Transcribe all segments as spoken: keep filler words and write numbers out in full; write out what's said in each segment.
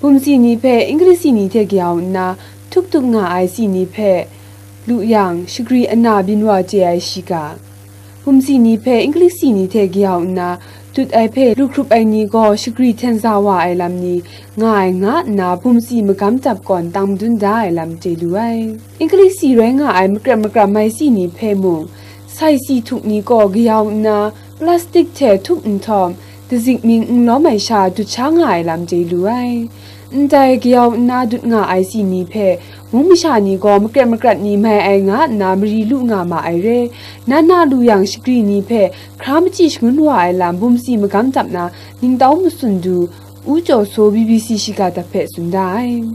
Bumsi ni hpe English si ni hte kayau nna, htuk htuk nga ai si ni hpe lu yang, shagri ana byin wa chye ai shiga. Bumsi ni hpe English si ni hte kayau nna, dut ai hpe lu hkrup ai ni gaw shagri hten sa wa ai lam ni nga ai nga nna, bumsi magam dap kawn tang madun da ai lam chye lu ai. English si rai nga ai makrat makram ai si ni hpe mung, sai si htuk ni gaw kayau nna, plastic hte htuk nhtawm, dazik ming n lawm ai sha dut sha nga ai lam chye lu ai. Ndai kayau nna dut nga ai si ni hpe, mung masha ni gaw makrat makrat ni mai ai nga nna mari lu nga ma ai re, na na lu yang shagri ni hpe hkra machyi shangun wa ai lam bumsi magam dap na ningtau matsun du, U Jaw Saw B B C shiga dap hpe tsun da ai.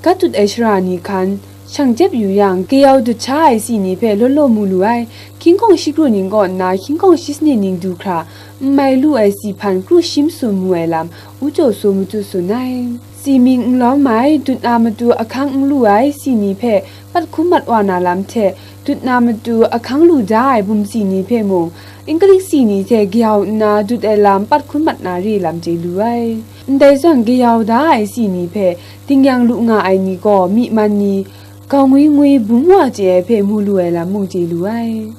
Gat dut ai shara ni hkan, shang jep yu yang, kayau dut sha ai si ni hpe law law mu lu ai, hkying hkawng shi kru ning kaw nna hkying hkawng shi sanit ning du hkra, n mai lu ai si hpan kru shi masum mu ai lam, U Jaw Saw Matut tsun ai. Si ming n lawm ai, dut na matu ahkang n lu ai si ni hpe pat hkum mat wa na lam hte, dut na matu ahkang lu da ai bumsi ni hpe mung, English si ni hte kayau nna dut ai lam pat hkum mat na re lam chye lu ai. Ndai zawn kayau da ai si ni hpe, tingnyang lu nga ai ni gaw myi man ni, gau ngwi ngwi bum wa chye ai hpe mu lu ai lam mung chye lu ai.